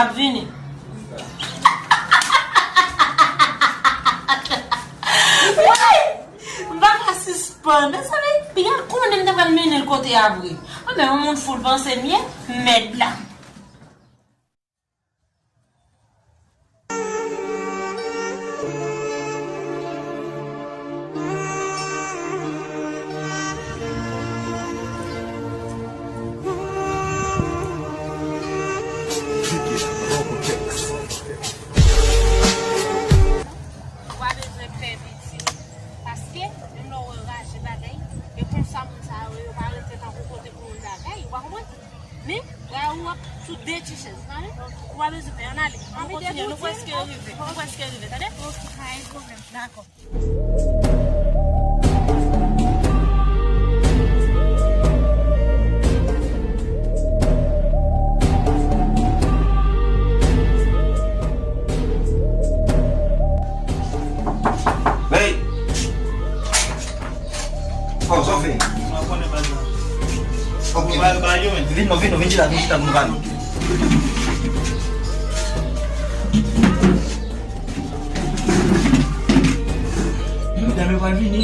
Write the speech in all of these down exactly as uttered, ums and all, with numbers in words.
Ap vini. Woy! M pa ka sispann. Mezanmi, piga konnen m te pral mennen l kote a vre. Anben, yon moun foul panse m ye, mèd la. Ou pa bezwen pè pitit. Paske, menm lè w wè raje bagay, e konsa moun sa yo, yo pa rete tankou kote pou moun bagay, ou pa konprann? Men, bra ou ap sou de ti chèz, ou pa wè? Ou pa bezwen pè, ann ale. Ann kontinye, nou prèske rive, nou prèske rive, tande? Ok, pa gen pwoblèm. Dakò. Hey! Oh, sa w fè? Mwen konnen baz la. Ok. Mwen ba yo, men. Vin non, vin non, vin chita, vin chita pou nou pale. Medam yo pral vini.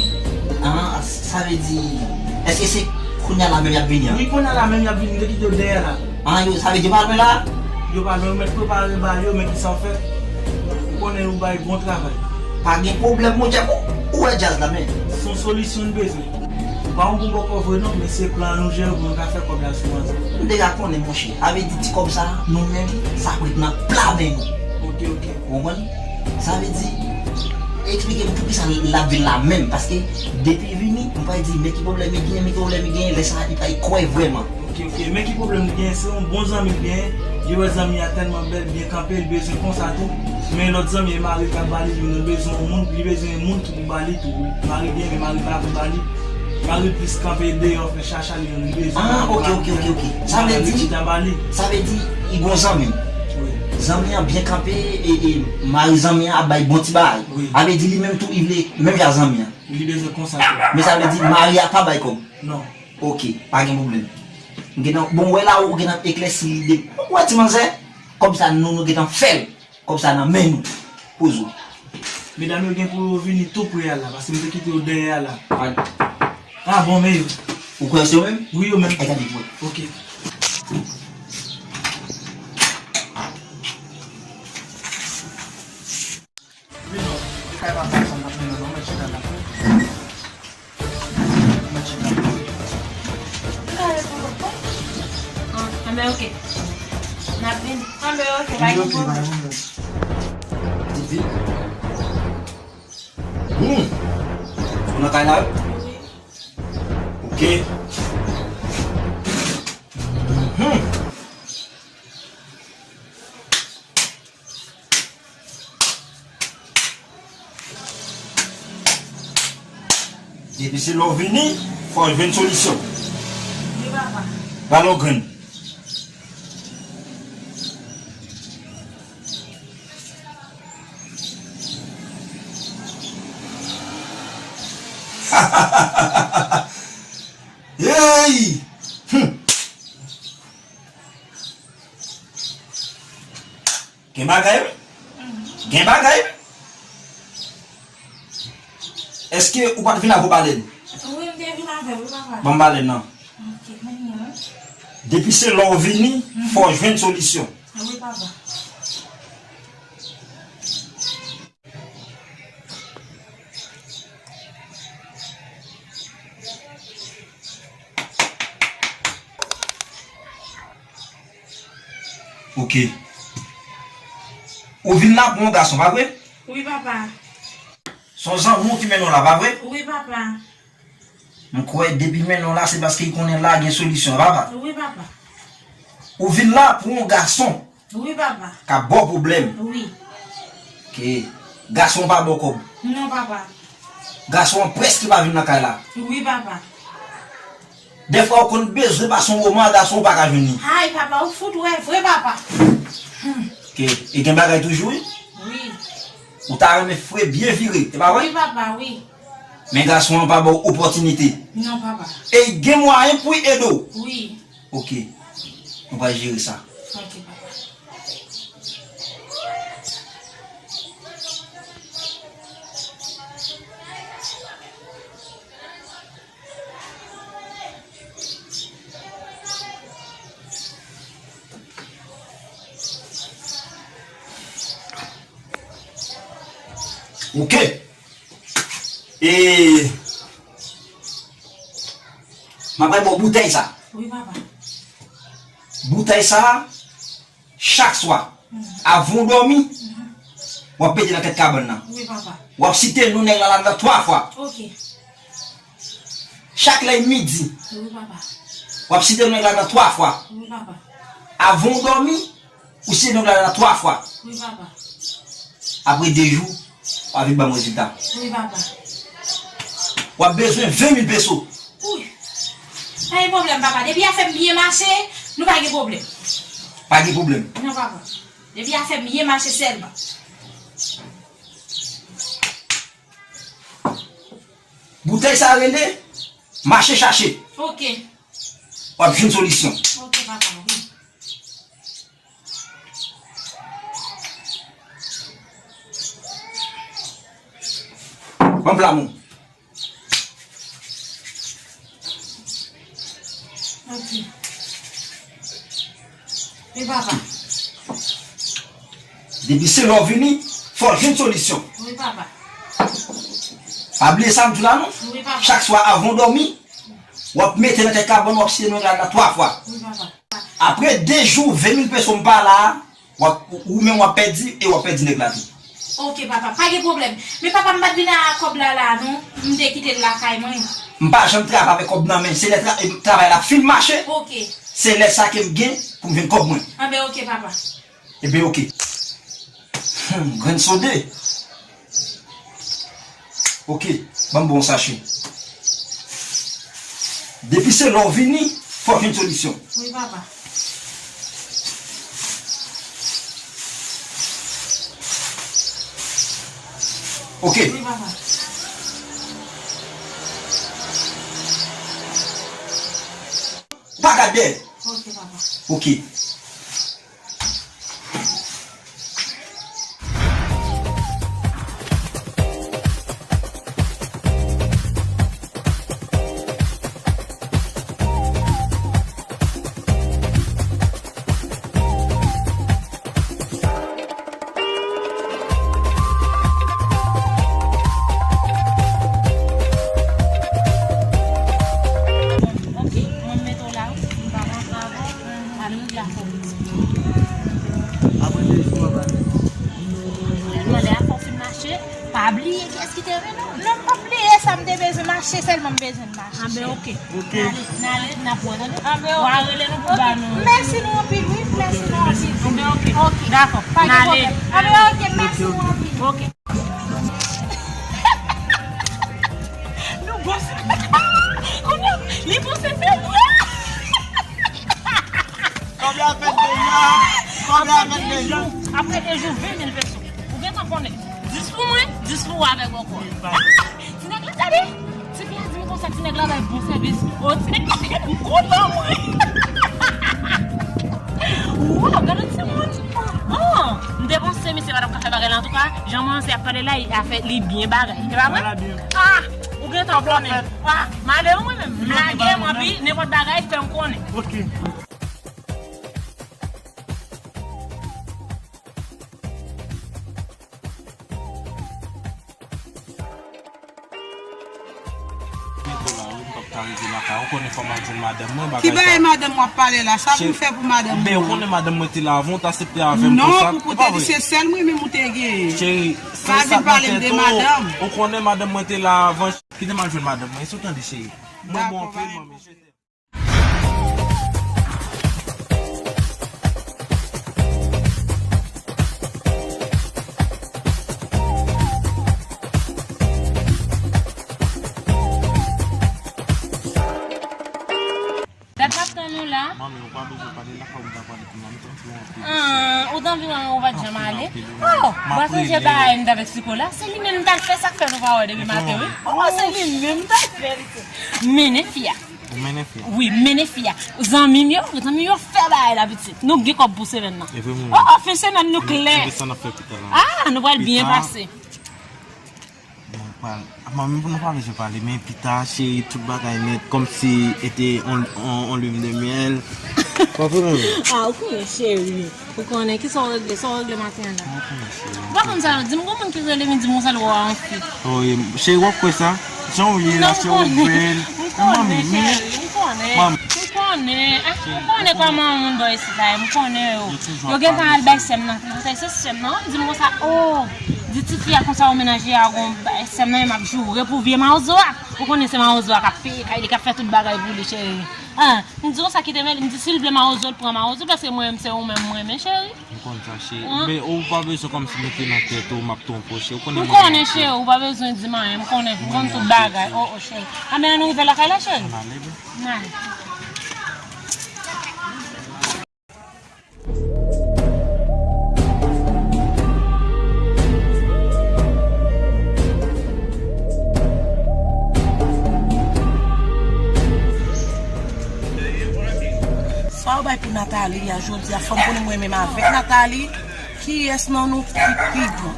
Ah, sa vle di, èske se kounye a la menm y ap vini an? Wi, kounye a la menm y ap vini, m te kite yo dèyè la. Ah, yo, sa vle di yo pa lwen la? Yo pa lwen, yo mèt prepare ba yo, men kisa w fè? Ou konnen ou bay bon travay. Pa gen pwoblèm, monchè, ou, ou wè djaz la, men. Se yon solisyon n bezwen. Ou pa yon bon bòkò vre non, men se plan nou jere pou nou ka fè kòb la sou manzè. M deja konnen, monchè. Sa vle di ti kòb sa, nou menm, sa ap ret nan pla men nou. Ok, ok. Ou konprann? Sa vle di, eksplike m poukisa l ap vin la menm, paske depi l vini, m pral di, men ki pwoblèm li genyen, men ki pwoblèm li genyen, lè sa a, li pral kwè vrèman. Ok, ok. Men ki pwoblèm li genyen, se yon bon zanmi l genyen, li wè zanmi a tèlman bèl, byen kanpe, li bezwen konsa tou, men lòt zanmi e mari k ap ba li, li bezwen yon moun, li bezwen yon moun ki pou ba li tou, wi. Mari gen, men mari pa pou ba li. Mari plis kanpe deyò, fè chacha li menm li bezwen. Ah, ok, ok, ok, ok. Sa vle di, sa vle di, li gon zanmi. Wi. Zanmi an byen kanpe, e, e mari zanmi an ap bay bon ti bagay. Wi. Sa vle di, li menm tou, li vle menm jan zanmi an. Li bezwen konsa tou. Men sa vle di, mari a pa bay kòb. Non. Ok, pa gen pwoblèm. M gentan, bon, wè la, ou gentan eklèsi lide. Ou wè ti manzè? Kòb sa, nou, nou gentan fè l. Kòb sa nan men nou. Poze w. Medam yo gen pou yo vini tou pre a la, paske m te kite yo dèyè a la. Ah bon, men yo. Ou kwè se yo menm? Wi, yo menm. Ay, gade pou wè. Ok. Vin non, se kay papa sa m ap mennen non, mèt chita la. Mèt chita la. Ah, anben, ok. N ap vin. Anben, ok, pa gen pwoblèm. Epi, hmm, ou nan kay la, wi? Wi. Ok. Hmm. Depi se lè w vini, fò w jwenn solisyon. Wi, papa. Ba l yon grenn. Hey! Hmm. Gen bagay, wi. Gen bagay, wi. Èske ou pa t vin avè w balèn? Wi, m te vin avè l, wi, papa. Ban m balèn nan. Ok, men li, wi. Depi se lè w vini, fò w jwenn solisyon. Wi, papa. Ok. Ou vin la pou yon gason, pa vre? Wi, papa. Se yon zanmi w ki mennen w la, pa vre? Wi, papa. M kwè depi mennen w la, se paske l konnen la gen solisyon, pa vre? Wi, papa. Ou vin la pou yon gason. Wi, papa. K ap ba w pwoblèm. Wi. Ke gason pa ba w kòb. Non, papa. Gason an prèske pa vin nan kay la. Wi, papa. Dèfwa ou konn bezwen pase yon moman a gason ou pa ka jwenn li. Ay, papa, ou fout wè vre, papa. Hmm. Ke, e gen bagay toujou, wi? Wi. Ou ta renmen fre byen vire, e pa vre? Wi, papa, wi. Men gason an pa ba w opòtinite. Non, papa. E gen mwayen pou l ede w. Wi. Ok. Nou pral jere sa. Ok, papa. Ok. E m ap ba w boutèy sa. Wi, papa. Boutèy sa, chak swa, avan w dòmi, w ap mete nan tèt kabann nan. Wi, papa. W ap site non nèg la ladan twa fwa. Ok. Chak lè midi, wi, papa, w ap site non nèg la nan twa fwa. Wi, papa. Avan w dòmi, ou site non nèg la nan twa fwa. Wi, papa. Apre de jou, w ap vin ban m rezilta. Wi, papa. W ap bezwen ven mil peso. Wi. Pa gen pwoblèm, papa. Depi afè m byen mache, nou pa gen pwoblèm. Pa gen pwoblèm. Non, papa. Depi afè m byen mache sèlman. Boutèy sa rele mache chache. Ok. W ap jwenn solisyon. Ok, papa, wi. Ban m flamon. Ok. Wi, papa. Depi se lè w vini, fò w jwenn solisyon. Wi, papa. Pa bliye sa m di w la, non. Wi, papa. Chak swa avan w dòmi, w ap mete nan tèt kabann, w ap site non nèg la twa fwa. Wi, papa. Apre de jou, ven mil peso m pa la a, w ap, ou menm w ap pèdi e w ap pèdi nèg la tou. Ok, papa, pa gen pwoblèm. Men papa, m pa t vin ak kòb la la, non. M te kite l lakay mwen. M pa janm travay avèk kòb nan men. Se lè tra-, travay la fin mache. Ok. Se lè sa ke m gen pou m jwenn kòb mwen. Anben, ok, papa. Ebyen, ok. Hmm, grenn sonde. Ok, ban m ba w yon sache. Depi se lè w vini, fò w jwenn solisyon. Wi, papa. Ok. Wi, papa. Pa gade dèyè. Ok, papa. Ok. Ok, mwen mete w la, wi. M pa rantre avè w. Ann regle afè w. Apre de jou, w ap ale. Mande afè w fin mache. Pa bliye kiyès ki te rele w. Non, m p ap bliye sa, m te bezwen mache, sèlman m bezwen mache. Anben, ok. Ok. N ale, n ale, n ap wè, tande? Anben, ok. W a rele nou pou ba nou. Mèsi nou anpil, wi. Mèsi nou anpil. Anben, ok. Ok. Dakò. Pa gen pwoblèm. Anben, ok, mèsi nou anpil. Ok. Nou bon se. Kounye a, li bon se fè vre. Kòb la fèt deja. Kòb la fèt deja. Apre de jou, ven mil peso. Ou gentan konnen. Dis pou mwen, dis pou ou avèk ankò. Ah! Ti nèg la, tande! Ti fi a di m konsa, ti nèg la bay bon sèvis. O, ti nèg la, m kontan, mwen. Waw, gade timoun. Ah, m te panse misye pa t ap ka fè bagay la. Antouka, jan mwen se ap pale la, li a fè, li byen bagay. E pa vre? Ah, ou gentan konnen. Ah, m ale wi mwen menm. M lage m, anpi nenpòt bagay, fè m konnen. Ok. Mete la, wi, m p ap ka rive lakay. Ou konnen fò m al jwenn madanm mwen, bagay sa. Ki bagay madanm w ap pale la? Sa pou m fè pou madanm mwen? Ben, ou konnen madanm mwen te la avan, ou t aksepte avè m konsa. Non, pou kote li se sèl mwen menm ou te genyen. Cheri, pa vin pale m de madanm. Ou konnen madanm mwen te la avan. Kite m al jwenn madanm mwen. Èske w tande, cheri? Mwen bon anpil, manmi. Dat m ap tann ou la. Manmi, ou pa bezwen pale la, fò m ta pale pou mwen, m tann ou anpil. Ah, ou t anvi wè m, ou pa t janm ale. Oh, m pa sonje bagay m t avèk Sikola. Se li menm m t al fè, sa k fè nou pa wè depi maten, wi. Oh, se li menm m t al fè, li di. Mennen fi a. Ou mennen fi a? Wi, mennen fi a. Zanmi m yo, zanmi m yo fè bagay la, pitit. Nou gen kòb pou semèn nan. E vre, mwen. Oh, oh, fen semèn nou klè. Ann desann ap fè pita la. Ah, nou pral byen pase. Bon, pral, manmi, pou nou pa bezwen pale, men pita, cheri, tout bagay nèt, kòmsi ete on, on, on lune de miel. Konprann? Ah, ou konnen, cheri. Ou konnen, kisa w regle? Sa w regle maten an la? Ou pa konn sa yo. Di m, gon moun ki rele m, di m konsa l wè w a yon fi. Oh, e, cheri, w ap kwè sa? Jan w ye la, cheri, w bèl. M konnen, cheri, m konnen. M konnen. Ah, m konnen kòman moun bò isit la ye, m konnen yo. Yo gentan al bay sè m nan. Se sè m nan, di m konsa, oh, di tifi a konsa ou menaje a gon bay sè m nan, e m ap joure pou vye mawozo a. Ou konnen se mawozo a k ap peye kay li, k ap fè tout bagay pou li, cheri. Ah, m di konsa kite men li, m di si l vle mawozo, l pran mawozo, paske mwen menm se ou menm mwen renmen, cheri. M konn sa, cheri. Men ou pa bezwen kòmsi mete nan tèt ou m ap twonpe w, cheri. Ou konnen mwen renmen w. M konnen, cheri, ou pa bezwen di m anyen. M konnen, m konn tout bagay. Oh, oh, cheri. Anben, ann nou rive lakay la, cheri. Ann ale, bebe. Ann ale. Sa w bay pou Nathalie a jodi a, fò m konnen mwen menm avèk Nathalie, kiyès nan nou ki pi gran?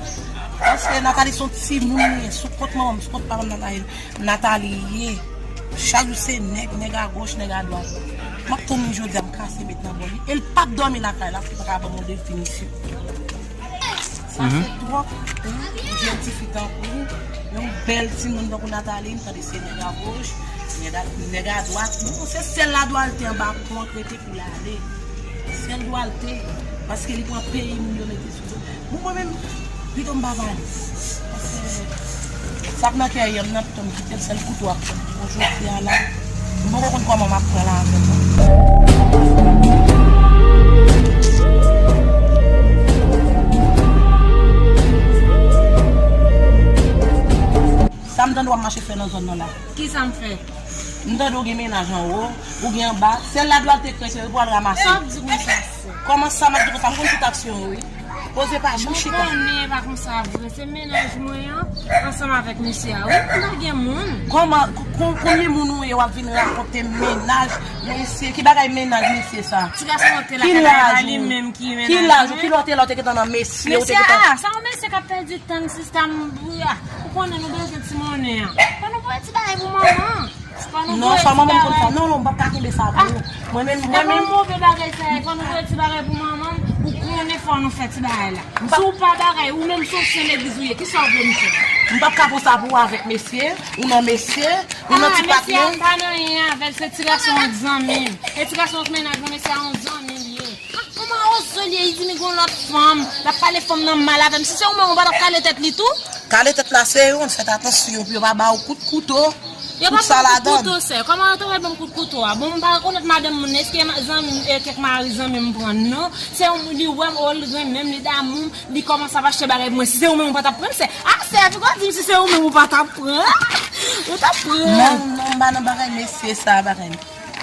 Paske Nathalie se yon timoun li ye, sou kont manman m, sou kont papa m, Nathalie, Nathalie ye. Chak jou se nèg, nèg agoch, nèg adwat. M ap tann li jodi a, m kase met nan bò li. E l p ap dòmi lakay la, si l pa ka ban m yon definisyon. Sa fè twòp, wi. Jèn tifi tankou w, yon bèl timoun tankou Nathalie, m tande se nèg agoch, nèg a, nèg adwat. Bon, se sèl ladwalte anba pon an k rete pou l ale. Sèl dwalte, paske li pran peyi moun yo mete sou do. Bon, mwen menm, pito m pa pale. Paske sa k nan kè yè m nan, pito m kite l, sèl kouto ap pran. Bon, jodi a la, m poko konn kòman m ap pran la avèk mwen. Sa m tande w ap mache fè nan zòn nan la? Kisa m fè? M tande w gen mennaj anwo, ou gen anba. Sèl ladwalte k rete, wi, pou al ranmase. Sa w ap di konsa, sè? Kòman sa m ap di konsa? M konn tout aksyon w, wi. Poze pa janm chita. Mwen konnen e pa konsa vre. Se mennaj mwen an, ansanm avèk mesye a, wi. M pa gen moun. Kòman, kon-, kon-, konbyen moun ou ye, w ap vin rakonte mennaj mesye? Ki bagay mennaj mesye sa? Ti gason an te lakay la, li menm ki mennaj mwen. Ki laj ou? Ki lè w te la, w te gentan nan mesye, ou te gentan. Mesye a, sa yon mesye k ap pèdi tan, sista m, wi a. Ou konnen nou bezwen ti monnen an. Fò nou voye ti bagay pou manman. Fò nou voye ti bagay. Non, fò manman m konn sa. Non, non, m p ap ka kenbe sa pou ou. Mwen menm, mwen menm. Se pa move bagay sa ye. Fò nou voye ti bagay pou manman m. Ou konnen fò nou fè ti bagay la. Si w pa bagay, ou menm se yon sen legliz ou ye. Kisa w vle m fè? M p ap ka pran sa pou ou avèk mesye. Ou nan mesye. Ou nan ti patnè. Ah, mesye a pa nan anyen avè l. Se ti gason an k zanmi m. E ti gason an k mennaj mwen, mesye a yon zanmi l ye. Kòman ozo l ye, li di m li gon lòt fanm, l ap pale fanm nan mal avè m. Si se ou menm, ou pa t ap kale tèt li tou? Kale tèt la se yo, fèt atansyon pou yo pa ba w kout kouto. Yo pa ban m kout kouto, sè. Kòman yo ta pral ban m kout kouto a? Bon, m pa rekonèt madanm moun nan. Èske zanmi m, e, kèk mari zanmi m pran l? Non. Se yon moun, li wè m, o, li renmen m, li damou m, li kòmanse ap achte bagay pou mwen. Si se ou menm, ou pa t ap pran l, sè. A, sè, piga w di m si se ou menm, ou pa t ap pran. Ou t ap pran. Non, non, m pa nan bagay mesye sa, bagay.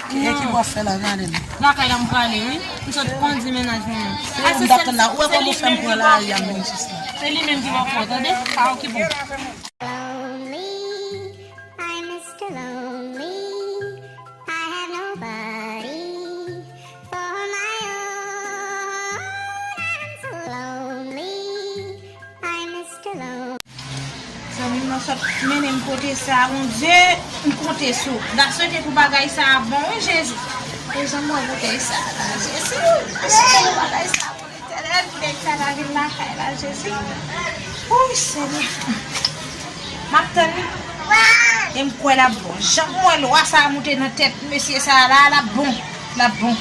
E ki w ap fè la, gade m. Lakay la m prale, wi. M sot kondi mennaj mwen an. Se ou m t ap tann la. Ou wè kòman w fè m pran lari a, m vin jis la. Se li menm ki pa pran, tande? Pa okipe w. Lonely, I'm Mister Lonely. I have nobody for my own. I'm so lonely. I'm Mister Lonely. Zanmi m nan sot mennen m kote sa, Bondye, m konte sou ou. M ta swete pou bagay sa a bon, wi, Jezi. E jan m wè boutèy sa a la, Jezi. Jan m wè bagay sa a bon, Letènèl, pou nèg sa ta vin lakay la, Jezi. Wi, Senyè. M ap tann li. E m kwè l ap bon. Jan m wè lwa sa a moute nan tèt mesye sa a la, l ap bon. L ap bon.